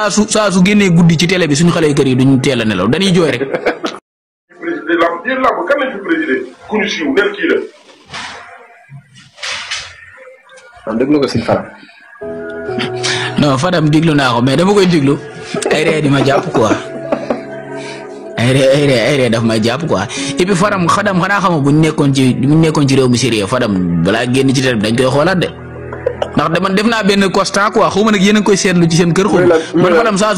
saa su génnee guddi ci télé bi suñu xale kër yi duñu teel a nelaw dañuy jooy rek. président lamb yéen lamb kan lañ fi président ku ñu siiw nel kii la. man déglu ko si Fadam. non Fadam déglu naa ko mais dama koy déglu ay ree di ma jàpp quoi ay ree daf may jàpp quoi et puis Fadam xanaa xam bu ñu nekkoon ci réew mi sérieux Fadam balaa génn ci télé bi dañ koy xoolaat de. ndax de man def naa benn constat quoi xaw ma nag yéen a ngi koy seetlu ci seen kër. man Fadam saa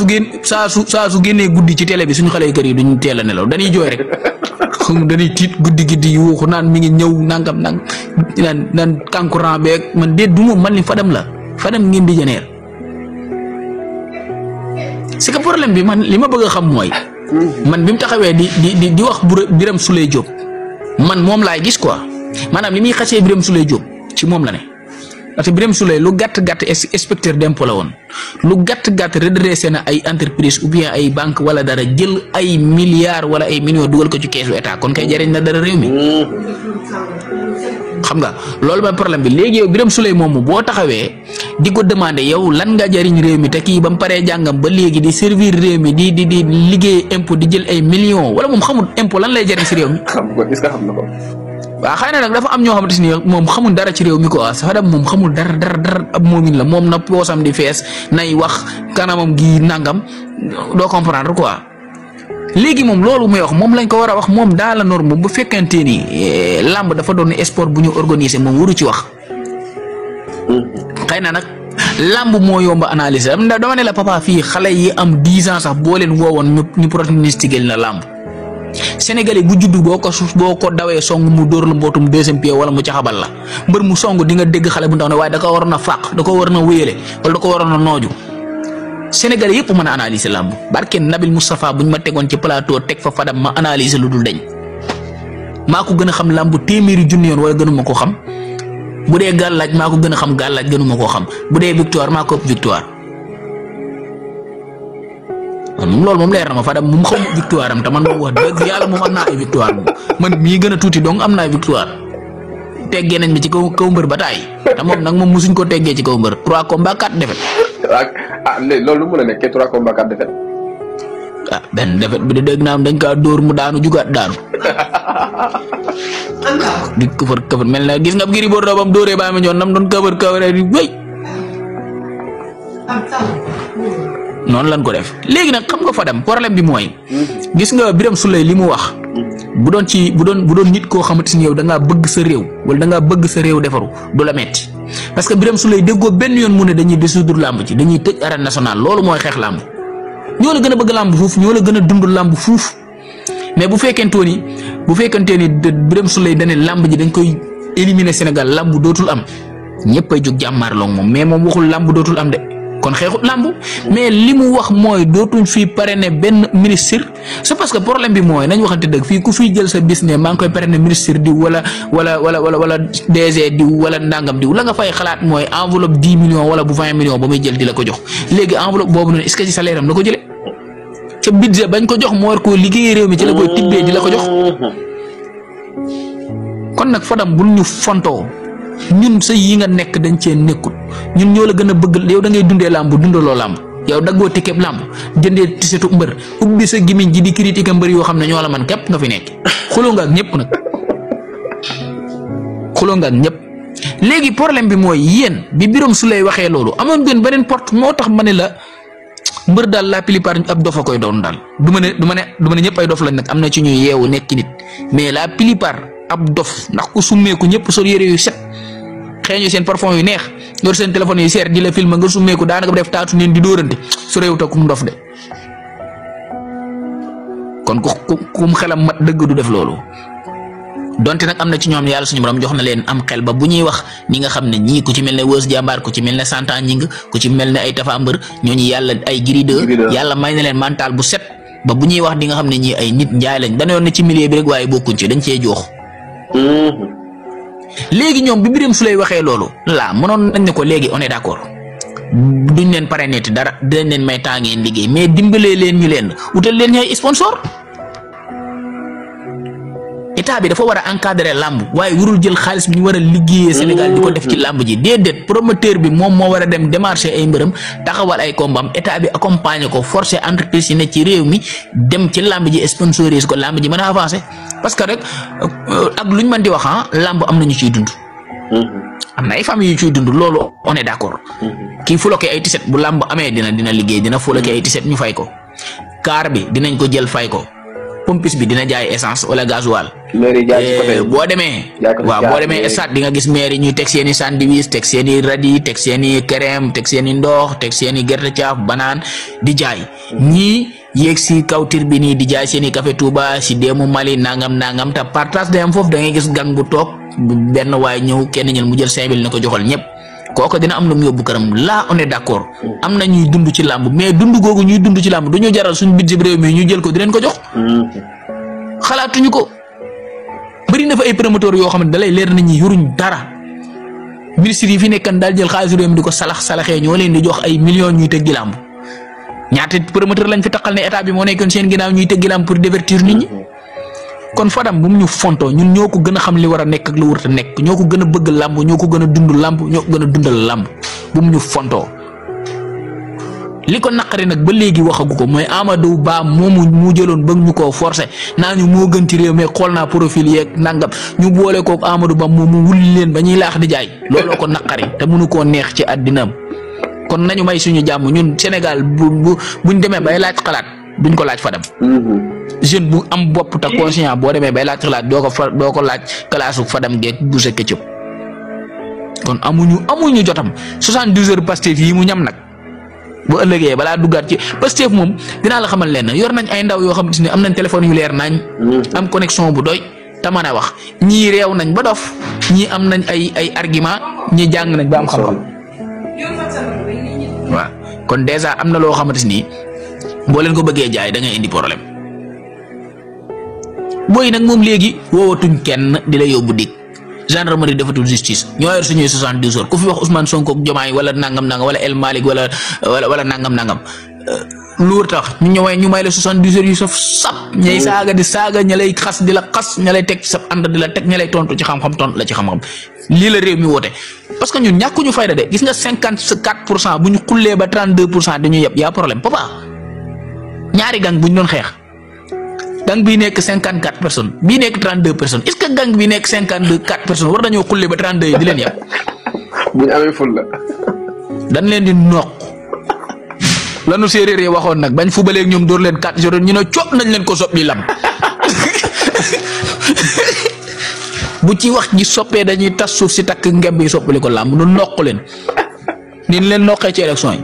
su génnee guddi ci télé bi suñu xale kër yi duñu teel a nelaw dañuy jooy rek xam dañuy tiit guddi yuuxu naan mi ngi ñëw nangam naan kankurang beeg man de du ma man ni Fadam la Fadam ngeen di jeneer c'est que problème bi man li ma bëgg a xam mooy. man bi mu taxawee di wax Birame Souleye Diop man moom laay gis quoi maanaam li muy xasee Birame Souleye Diop ci moom la ne. parce que Birame Souleye lu gàtt inspecteur d'impôt la woon lu gàtt redressé na ay entreprise ou bien ay banque wala dara jël ay milliards wala ay millions dugal ko ci keesu état kon kay jëriñ na dara réew mi xam nga loolu mooy problème bi léegi yow Birame Souleye moomu boo taxawee di ko demander yow lan nga jëriñ réew mi te kii ba mu paree jàngam ba léegi di servir réew mi di liggéey impôt di jël ay millions wala moom xamul impôt lan lay jëriñ si réew mi. xam nga est-ce que xam na ko. waaw xëy na nag dafa am ñoo xamante ni moom xamul dara ci réew mi quoi Fadam moom xamul dara ab moomin la moom na poosam di fees nay wax kanamam gi nangam doo comprendre quoi léegi moom loolu muy wax moom lañ ko war a wax moom dans la norme bu fekkente ni làmb dafa doon sport bu ñu organiser moom waru ci wax. xëy na nag làmb moo yomb analyser dama ne la papa fii xale yi am 10 ans sax boo leen woowoon ñu pronostiqué na làmb. Sénégalais bu juddu boo ko dawee song mu dóor la mbootum deuxième pied wala mu caxabal la mbër mu song di nga dégg xale bu ndaw ne waaye da ko waroon a fàq da ko waroon a wéyale wala da ko waroon a nooju Sénégalais yëpp mën a analyser làmb barke Nabil Moustapha buñ ma tegoon ci plateau teg fa Fadam ma analyser lu dul dañ maa ko gën a xam làmb téeméeri junni yoon wala gënuma ko xam bu dee gàllaaj maa ko gën a xam gàllaaj gënuma koo xam bu dee victoire maa ko ëpp victoire. loolu moom leer na ma Fadam moom xaw ma victoire am te man moom wax dëgg yàlla moom am naa ay victoire moom man mii gën a tuuti donc am naa ay victoire teggee nañ mi ci kaw mbër ba taay te moom nag moom mosuñ ko teggee ci kaw mbër 3 combats 4 défaites. loolu mën a nekkee 3 combats 4 défaites. benn défaite bi de dégg naa dañ kaa dóor mu daanu jugaat daanu. di këfër mel na gis nga Gris Bordeaux bam dóoree baa ma ñoon nam doon këfër di wéy. noonu lañ ko def léegi nag xam nga Fadam problème bi mooy gis nga Birame Souleye li mu wax bu doon nit koo xamante ni yow da ngaa bëgg sa réew wala da ngaa bëgg sa réew defaru du la metti parce que Birame Souleye déggoo benn yoon mu ne dañuy dissoudre làmb ci dañuy tëj arène nationale loolu mooy xeex làmb ñoo la gën a bëgg làmb fuuf ñoo la gën a dund làmb fuuf mais bu fekkente ni Birame Souleye dañ ne làmb ji dañ koy éliminer Sénégal làmb dootul am ñëpp ay jóg jàmmaarloo moom mais moom waxul làmb dootul am de. kon xeexut làmb mais li mu wax mooy dootuñ fii parrainer benn ministre c'est parce que problème bi mooy nañ waxante dëgg fii ku fii jël sa business maa ngi koy parrainer ministre diw wala DG diw wala ndàngam diw la nga fay xalaat mooy enveloppe 10 millions wala bu 20 millions ba muy jël di la ko jox léegi enveloppe boobu noonu est-ce que ci salaire am la ko jëlee ca budget bañ ko jox moo war koo liggéeyee réew mi ci la koy tibbee di la ko jox kon nag Fadam bul ñu fontoo ñun sa yi nga nekk dañ cee nekkul ñun ñoo la gën a bëgg yow da ngay dundee làmb dundaloo làmb yow daggoo ticket làmb jëndee tisetu mbër ubbi sa gimiñ ji di critique mbër yoo xam ne ñoo la man képp nga fi nekk xuloo nga ak ñëpp nag xuloo nga ak ñëpp léegi problème bi mooy yéen bi Birame Souleye waxee loolu amoon beneen porte moo tax ma ne la mbër daal la plupart ab dof a koy doon daal du ma ne ñëpp ay dof lañ nag am na ci ñuy yeewu nekk nit mais la plupart ab dof ndax ku summeeku ñëpp sol yére yu set xeeñu seen parfum yu neex yor seen téléphone yu seer di la film nga summeeku daanaka def taatu neen di dóorante su réew ta kum dof de kon kum xelam mat dëgg du def loolu donte nag am na ci ñoom yàlla suñu borom jox na leen am xel ba bu ñuy wax ñi nga xam ne ñii ku ci mel ne Wës Jàmbaar ku ci mel ne Santa Ñing ku ci mel ne ay Tafa Mbër ñooñu yàlla ay Gris 2 yàlla may na leen mental bu set ba bu ñuy wax di nga xam ne ñii ay nit njaay lañ dana yoon ne ci milieu bi rek waaye bokkuñ ci dañ cee joox léegi ñoom bi Birame Souleye waxee loolu laa mënoon nañ ne ko léegi on est d'accord duñ leen parrainer dara dinañ leen may temps ngeen liggéey mais dimbalee leen ñu leen utal leen ñay sponsor état bi dafa war a encadrer làmb waaye warul jël xaalis bi ñu war a liggéeyee Sénégal di ko def ci làmb ji déedéet promoteur bi moom moo war a dem démarcher ay mbërëm taxawal ay combat état bi accompagner ko forcer entreprise yi ne ci réew mi dem ci làmb ji sponsoriser ko làmb ji mën a avancer parce que rek ak luñ mën di wax làmb am na ñu ciy dund. am na ay famille yu ciy dund loolu on est d'accord. kii fuloke ay tiset bu làmb amee dina liggéey dina fuloke ay tiset ñu fay ko car bi dinañ ko jël fay ko. pompis bi dina jaay essence wala gasoil boo demee boo demee stade di nga gis maire yi ñuy teg seeni sandwich teg seeni radi teg seeni crème teg seeni ndox teg seeni gerte caaf banaan di jaay ñii yéeg si kaw tribune yi di jaay seeni café Touba si deemu Mali nangam te partage day am foofu da ngay gis gang bu toog benn waay ñëw kenn ñël mu jël 5000 na ko joxal ñëpp kooku dina am lu mu yóbbu këram là on est d'accord am na ñuy dund ci làmb mais dund googu ñuy dund ci làmb du ñu jaral suñu budget réew mi ñu jël ko di leen ko jox. xalaatuñu ko bëri na fa ay promoteurs yoo xam ne dalay leer nañ ñi yoruñ dara ministre yi fi nekkan daal jël xaalis réew mi di ko salaxee ñoo leen di jox ay millions ñuy tëggi làmb ñaata promoteur lañ fi taxal ne état bi moo nekkoon seen ginnaaw ñuy tëggi làmb pour divertir nit ñi. kon Fadam bu mu ñu fontoo ñun ñoo ko gën a xam li war a nekk ak lu warut a nekk ñoo ko gën a bëgg làmb ñoo ko gën a dund làmb ñoo ko gën a dundal làmb bu mu ñu fontoo li ko naqari nag ba léegi waxagu ko mooy Amadou Ba moomu mu jëloon bëgg ñu koo forcer naa ñu moo gën ci réew mais xool naa profil yeeg nangam ñu boole kook Amadou Ba moom mu wulli leen ba ñuy laax di jaay looloo ko naqari te mënu koo neex ci àddinaam kon nañu may suñu jàmm ñun Sénégal buñ demee bay laaj xalaat duñ ko laaj Fadam. jeune bu am bopp te conscient boo demee bay laaj xalaat doo ko laaj kalaasu Fadam geeg bu sa këccëb kon amuñu jotam 72 heures Pastef yi mu ñam nag bu ëllëgee balaa duggaat ci Pastef moom dinaa la xamal leen yor nañ ay ndaw yoo xam ne am nañ téléphone yu leer nañ am connexion bu doy te mën a wax ñii réew nañ ba dof ñii am nañ ay argument ñii jàng nañ ba am xam-xam waaw kon déjà am na loo xamante ni boo leen ko bëggee jaay da ngay indi problème booy nag moom léegi woowatuñ kenn di la yóbbu dig gendarmerie defatul justice ñoo yor suñuy 72 heures ku fi wax Ousmane Sonko ak Diomaye wala nangam wala El Malick wala nangam loolu tax ñu may la 72 heures yu saf sap ñay saaga di saaga ña lay xas di la xas ña lay teg ci sa ànd di la teg ña lay tontu ci xam-xam tontu la ci xam-xam lii la réew mi woote parce que ñun ñàkkuñu fayda de gis nga 54% bu ñu xullee ba 32% dañuy yeb yaa problème papa ñaari gang bu ñu doon xeex gang bii nekk 54 personnes bii nekk 32 personnes est-ce que gang bii nekk 54 personnes war nañoo xullee ba 32 yi di leen yeb. bu ñu amee ful la. dañ leen di noq lanu séeréer yi waxoon nag bañ fubaleeg ñoom dóor leen 4-0 ñu ne coop nañ leen ko sopp li lam bu ci wax ji soppee dañuy tas suuf si takk ngeb yi soppali ko làmb nu noq leen ni leen noqee ci élection yi